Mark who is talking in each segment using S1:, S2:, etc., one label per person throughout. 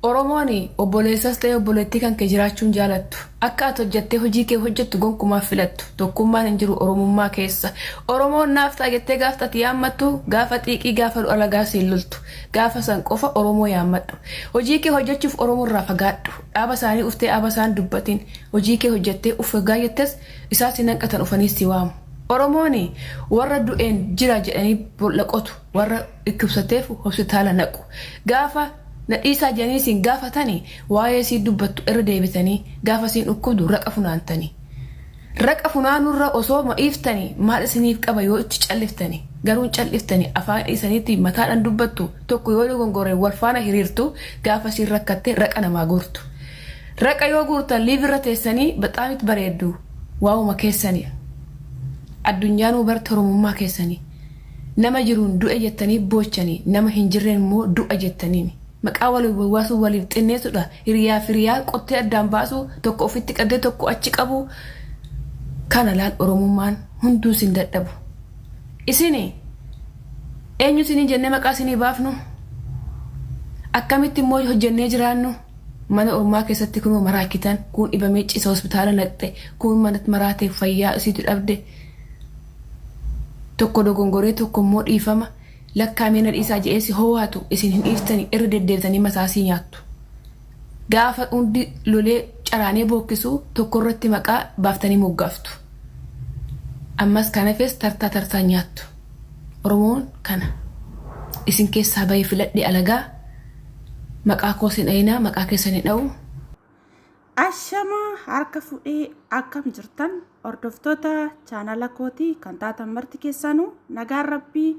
S1: Oromoon obboleessas ta'e obboleettii kan kee jiraachuun jaalattu. Akka ati hojjettee hojii kee hojjettu gonkumaa filattu. Tokkummaan hin jiru Oromummaa keessa. Oromoon naaf ta'a jettee gaafa ati yaammattu, gaafa xiiqii, gaafa alagaa siin loltu. Gaafa san qofa Oromoo yaammadhu. Hojii kee hojjechuuf Oromoo irraa fagaadhu. Dhaaba isaanii uftee dhaaba isaan dubbatin. Hojii kee hojjettee uf egaa jettes isaan si hanqatan ufanii si waamu. Oromoon warra du'een jira jedhanii bolla qotu, warra dhukkubsateef hospitaala naqu. Gaafa na dhiisaa jedhanii isin gaafatanii waa'ee isii dubbattu irra deebitanii, gaafa isiin dhukkubdu raqa funaantanii. Raqa funaanurra osoo ma'iiftanii maal isiniif qaba yoo itti calliftanii? Garuu hin calliftanii, afaan isaniitti mataadhaan dubbattu. Tokko yoo dogongore wal faana hiriirtu, gaafa isiin rakkatte raqa namaa guurtu. Raqa yoo guurtan live irra teessanii baxaamit bareeddu waa'uma keessanii. Addunyaanuu barte Oromummaa keessanii. Nama jiruun du'e jettanii boochanii, nama hin jirreen immoo du'a jettaniini. Maqaa waliif wawwaasuu, waliif xinneessudha. Hiriyaa fi hiriyaa qottee addaan baasuu, tokko ofitti qabdee tokko achi qabu. Kana laal, Oromummaan hunduu isin dadhabu. Isin eenyu isinii jennee maqaa isinii baafnu? Akkamitti immoo hojjennee jiraannu? Mana ormaa keessatti kunoo maraakitan, kun dhibamee ciisa hospitaala naqxe, kun manatti maraatee fayyaa isiitu dhabde. Tokko dogongoree tokko immoo dhiifama lakkaamee na dhiisaa jedhee si howaatu, isin hin dhiiftanii, irra deddeebitanii mataasii nyaattu. Gaafa hundi lolee caraanee bookkisu tokko irratti maqaa baaftanii moggaaftu. Ammas kan hafes tartaa tartaa nyaattu. Oromoon kana. Isin keessaa bahee filadhe alagaa, maqaa koos hin dhayinaa, maqaa keessan hin dha'u.
S2: Ashamaa, harka fuudhee, akkam jirtan? Hordoftoota chaanala kootii kan taatan marti keessanuu, nagaan Rabbii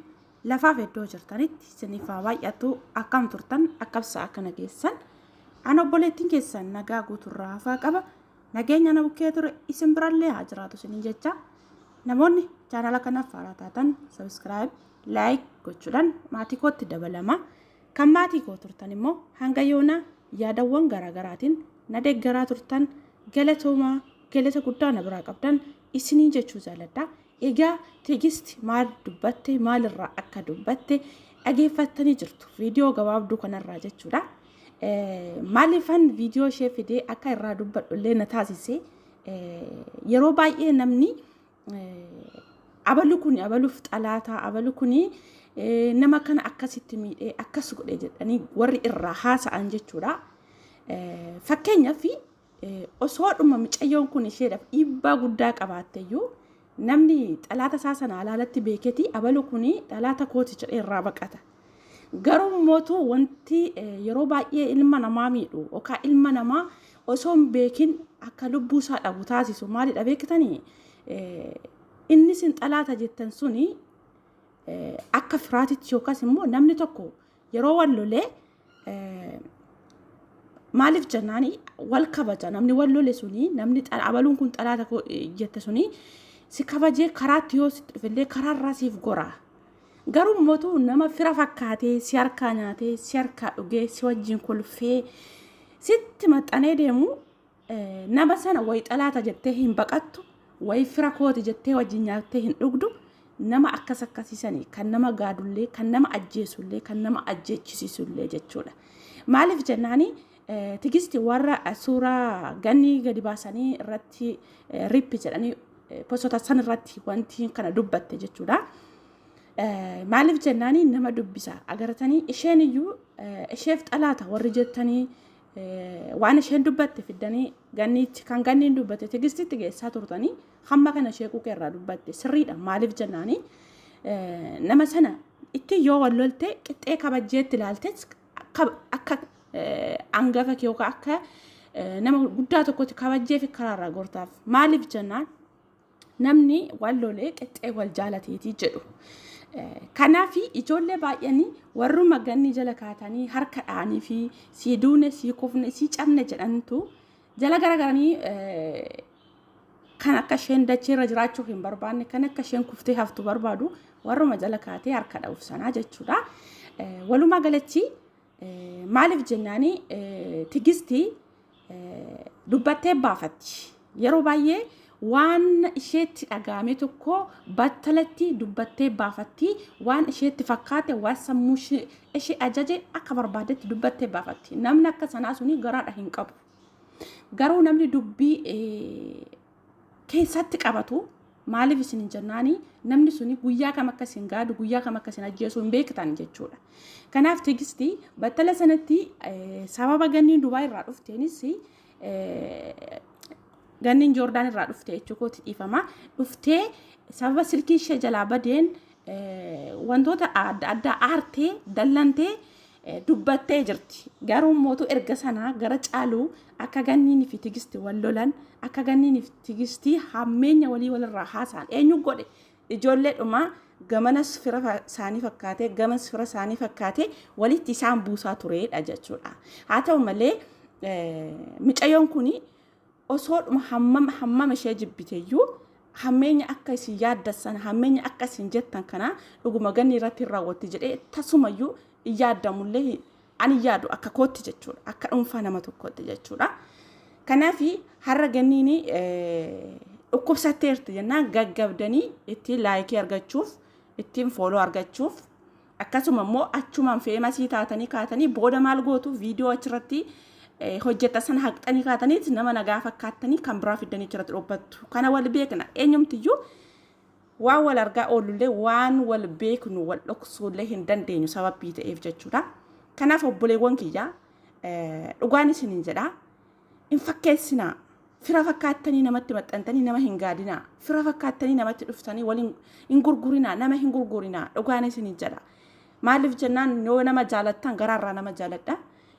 S2: lafaaf iddoo jirtanitti isiniif haa baay'atu. Akkam turtan? Akkam sa'a kana geessan? Ana obboleettiin keessan nagaa guuturraa hafaa qaba. Nageenya na bukkee ture isin birallee haa jiraatu isiniin jecha, namoonni chaanala kanaaf haaraa taatan subscribe, like gochuudhaan maatii kootti dabalama. Kan maatii koo turtan immoo hanga yoonaa yaadawwan garaagaraatiin na deeggaraa turtan, galatoomaa, galata guddaa na biraa qabdan isinii jechuu jaaladha. Egaa Tigisti maal dubbatte, maalirraa akka dubbatte dhageeffattanii jirtu viidiyoo gabaabduu kanarraa jechuudha. Maaliifan viidiyoo ishee fidee akka irraa dubbadhu illee na taasise, yeroo baay'ee namni abalu kun abaluuf xalaataa, abalu kun nama kana akkasitti miidhee akkas godhe jedhanii warri irraa haasa'an jechuudha. Fakkeenyaaf, osoodhuma mucayyoon kun isheedhaaf dhiibbaa guddaa qabaatteyyuu, namni xalaata isaa sana alaalatti beeketi abalu kun xalaata kooti jedhee irraa baqata. Garuu mootu wanti yeroo baay'ee ilma namaa miidhu yookaan ilma namaa osoo hin beekin akka lubbuu isaa dhabu taasisu maalidha beektanii? Inni isin xalaata jettan suni akka firaatitti yookaas immoo namni tokko yeroo wal lolee, maaliif jennaani, wal kabaja. Namni wal lole suni, namni abaluun kun xalaata jette suni si kabajee karaatti yoo sitti dhufellee karaarraa siif gora. Garuu mootu nama fira fakkaatee si harkaa nyaatee, si harkaa dhugee, si wajjin kolfee sitti maxxanee deemu, nama sana wayi xalaata jettee hin baqattu, wayi fira kooti jettee wajjin nyaattee hin dhugdu. Nama akkas akkasiisanii kan nama gaadullee, kan nama ajjeesullee, kan nama ajjeechisiisullee jechuudha. Maaliif jennaani, Tigisti warra suuraa Gannii gadi baasanii irratti RIP jedhanii postota san irratti wanti kana dubbatte jechuudha. Maaliif jennaani, nama dubbisa agartanii, isheen iyyuu isheef xalaata warri jettanii waan isheen dubbatte fiddanii Ganniitti, kan Ganniin dubbatte Tigistitti geessaa turtanii, hamma kana ishee quuqee irraa dubbatte sirriidha. Maaliif jennaani, nama sana itti yoo wal lolte qixxee kabajjeetti ilaaltes akka hangafa kee yookaan akka nama guddaa tokkotti kabajjee fi karaarraa gortaaf. Maaliif jennaan, namni wal lolee qixxee wal jaalateetii jedhu. Kanaaf ijoollee baay'een warruma Ganni jala kaatanii harka dha'anii fi sii duune, sii kufne, sii cabne jedhantu jala garagaranii kan akka isheen dacheerra jiraachuu hin barbaanne, kan akka isheen kuftee haftu barbaadu, warruma jala kaatee harka dha'uuf sanaa jechuudha. Walumaa galatti, maaliif jennaani, Tigistii dubbattee baafatti. Yeroo baay'ee Waan isheetti dhaga'ame tokko battalatti dubbattee baafatti. Waan isheetti fakkaate, waan sammuu ishee ajaje akka barbaadetti dubbattee baafatti. Namni akka sanaa suni garaadha hin qabu. Garuu namni dubbii keessatti qabatu, maaliif isin hin jennaani, namni suni guyyaa kam akka isin gaadu, guyyaa kam akka isin ajjeesu hin beektan jechuudha. Kanaaf Tigisti battala sanatti sababa ganniin Dubaay irraa dhufteenis, ganniin Joordaan irraa dhufte jechuu kooti, dhiifama, dhuftee sababa silkii ishee jalaa badeen wantoota adda addaa aartee dallantee dubbattee jirti. Garuu mootu erga sanaa gara caalu akka ganniin fi Tigisti wal lolan, akka ganniin fi Tigisti hammeenya walii walirraa haasa'an eenyu godhe? Ijoolleedhuma gamanas fira isaanii fakkaatee, gamas fira isaanii fakkaatee walitti isaan buusaa turedha jechuudha. Haa ta'u malee micayyoon kuni osoodhuma hammam hammam ishee jibbiteyyuu, hammeenya akka isin yaaddassan, hammeenya akka isin jettan kana dhuguma ganni irratti hin raawwatti jedhee tasumayyuu hin yaaddamullee ani yaadu akka kootti jechuudha. Akka dhuunfaa nama tokkootti jechuudha. Kanaaf har'a ganniin dhukkubsatteerti jennaan gaggabdanii ittiin like argachuuf, ittiin follow argachuuf, akkasuma immoo achumaan famous taatanii kaatanii booda maal gootu? Viidiyoo achirratti hojjeta sana haqxanii kaatanii nama nagaa fakkaattanii kan biraa fiddanii achirratti dhoobbattu. Kana wal beekna, eenyumtiyyuu waan wal argaa oolullee waan wal beeknu wal dhoksuullee hin dandeenyu sababii ta'eef jechuudha. Kanaaf obboleewwan kiyyaa, dhugaan isiniin jedhaa, hin fakkeessinaa. Fira fakkaattanii namatti maxxantanii nama hin gaadinaa. Fira fakkaattanii namatti dhuftanii wal hin gurgurinaa, nama hin gurgurinaa, dhugaan isiniin jedha. Maaliif jennaan, yoo nama jaalattan garaarraa nama jaaladha.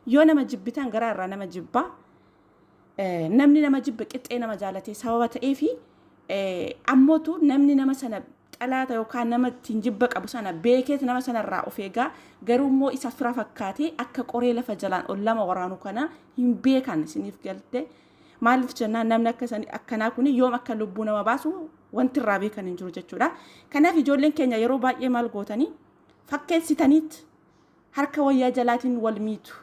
S2: Yoo nama jibbitan garaarraa nama jibbaa. Namni nama jibbe qixxee nama jaalatee sababa ta'eefi ammootu namni nama sana xalaata yookaan nama ittiin jibba qabu sana beekeet nama sanarraa of eegaa. Garuu immoo isa fira fakkaatee akka qoree lafa jalaan ol lama waraanu kana hin beekan, isiniif galte. Maaliif jennaan, namni akka akkanaa kun yoom akka lubbuu nama baasu wanti irraa beekan hin jiru jechuudha. Kanaaf ijoolleen keenya yeroo baay'ee maal gootanii? Fakkeessitaniit harka wayyaa jalaatiin wal miitu.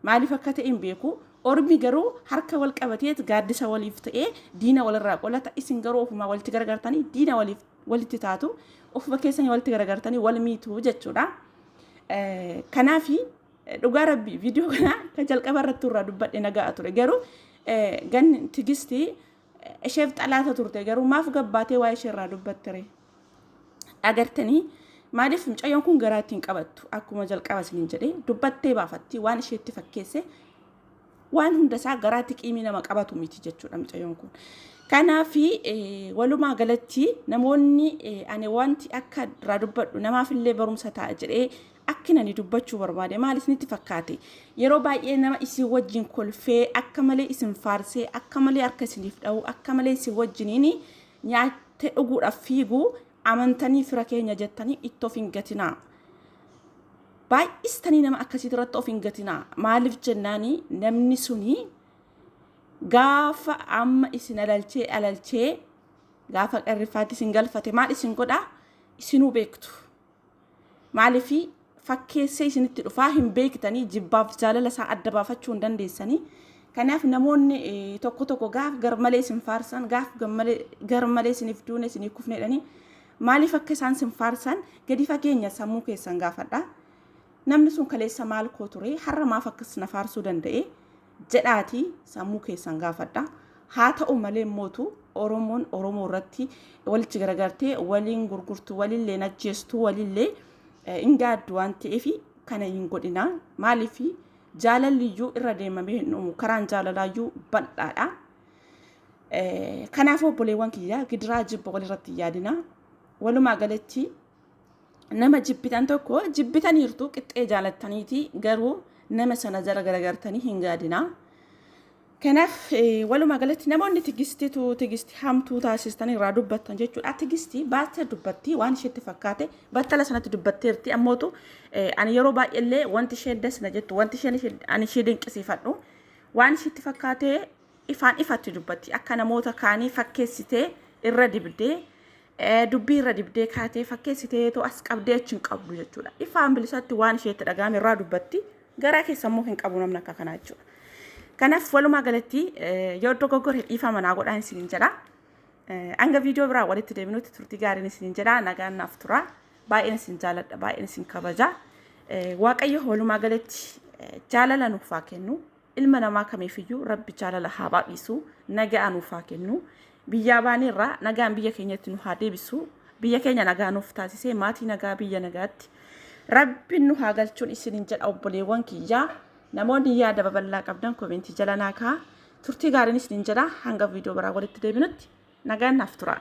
S2: Maaliif akka ta'e hin beeku. Ormi garuu harka wal qabateet gaaddisa waliif ta'ee diina walirraa qolata. Isin garuu ofumaa walitti garagartanii diina waliif walitti taatu. Ofuma keessanii walitti garagartanii wal miitu jechuudha. Kanaafi dhugaa rabbi viidiyoo kana kan jalqaba irratti irraa dubbadhe nagaa ture. Garuu ganni Tigistii isheef xalaata turte, garuu maaf gabbaatee waa ishee irraa dubbattere? Agartanii, maaliif mucayyoon kun garaa ittiin qabattu, akkuma jalqaba isiniin jedhee dubbattee baafatti. Waan isheetti fakkeesse waan hundasaa garaatti qiimii nama qabatu miti jechuudha mucayyoon kun. Kanaafi walumaa galatti namoonni ani wanti akka irraa dubbadhu namaafillee barumsa ta'a jedhee akkin ani dubbachuu barbaade maal isinitti fakkaate? Yeroo baay'ee nama isin wajjin kolfee, akka malee isin faarsee, akka malee harka isiniif dha'u, akka malee isin wajjiniin nyaattee dhuguudhaaf fiigu amantanii fira keenya jettanii itti of hin gatinaa. Baay'istanii nama akkasii irratti of hin gatinaa. Maaliif jennaani, namni suni gaafa amma isin alalchee alalchee gaafa qarrifaatti isin galfate maal isin godhaa isinuu beektu. Maaliif fakkeessee isinitti dhufaa hin beektanii, jibbaaf jaalala isaa adda baafachuu hin dandeessanii. Kanaaf namoonni tokko tokko gaaf garmalee isin faarsan, gaaf garmalee isiniif duune, isiniif kufne jedhanii maaliif akka isaan isin faarsan gadi fageenya sammuu keessan gaafadha. Namni sun kaleessa maal koo ture, har'a maaf akkas na faarsuu danda'e jedhaatii sammuu keessan gaafadha. Haa ta'u malee mootu Oromoon Oromoo irratti walitti garagartee waliin gurgurtu, walillee najjeestu, walillee hin gaaddu waan ta'eef kana hin godhina. Maaliif, jaalalli iyyuu irra deemamee hin dhumu, karaan jaalalaayyuu bal'aadha. Kanaaf obboleewwan kiyyaa, gidiraa jibba walirratti hin yaadina. Walumaa galatti nama jibbitan tokko jibbitaniirtu, qixxee jaalattaniiti, garuu nama sana jala garagartanii hin gaadina. Kanaaf walumaa galatti namoonni Tigistitu Tigisti hamtuu taasistanii irraa dubbattan jechuudha. Tigistii baastee dubbatti, waan isheetti fakkaate battala sanatti dubbatteerti. Ammootu ani yeroo baay'eellee wanti isheen dasna jettu, wanti isheen ani ishee dinqisiifadhu, waan isheetti fakkaate ifaan ifatti dubbatti. Akka namoota kaanii fakkeessitee irra dibdee dubbii irra dibdee kaatee fakkeessitee as qabdee achi hin qabdu jechuudha. Ifaan bilisatti waan isheetti dhaga'ame irraa dubbatti. Garaa keessa immoo hin qabu namni akka kanaa jechuudha. Kanaaf walumaa galatti yoo dogoggore dhiifama naa godhaan isiniin jedha. Hanga viidiyoo biraa walitti deebinutti turtii gaariin isiniin jedha. Nagaan naaf tura. Baay'een isin jaaladha. Baay'een isin kabaja. Waaqayyo walumaa galatti jaalala nuuf haa kennu. Ilma namaa kamiifiyyuu Rabbi jaalala haa baay'isu. Nagaa nuuf haa kennu. Biyyaa baaneerraa nagaan biyya keenyatti nu haa deebisu. Biyya keenya nagaa nuuf taasisee maatii nagaa biyya nagaatti. Rabbiin nu haa galchuun isiniin jedha obboleewwan kiyyaa. Namoonni yaada babal'aa qabdan koomentii jala naa kaa'aa. Turtii gaariin isiniin jedha. Hanga viidiyoo biraa walitti deebinutti nagaan naaf tura.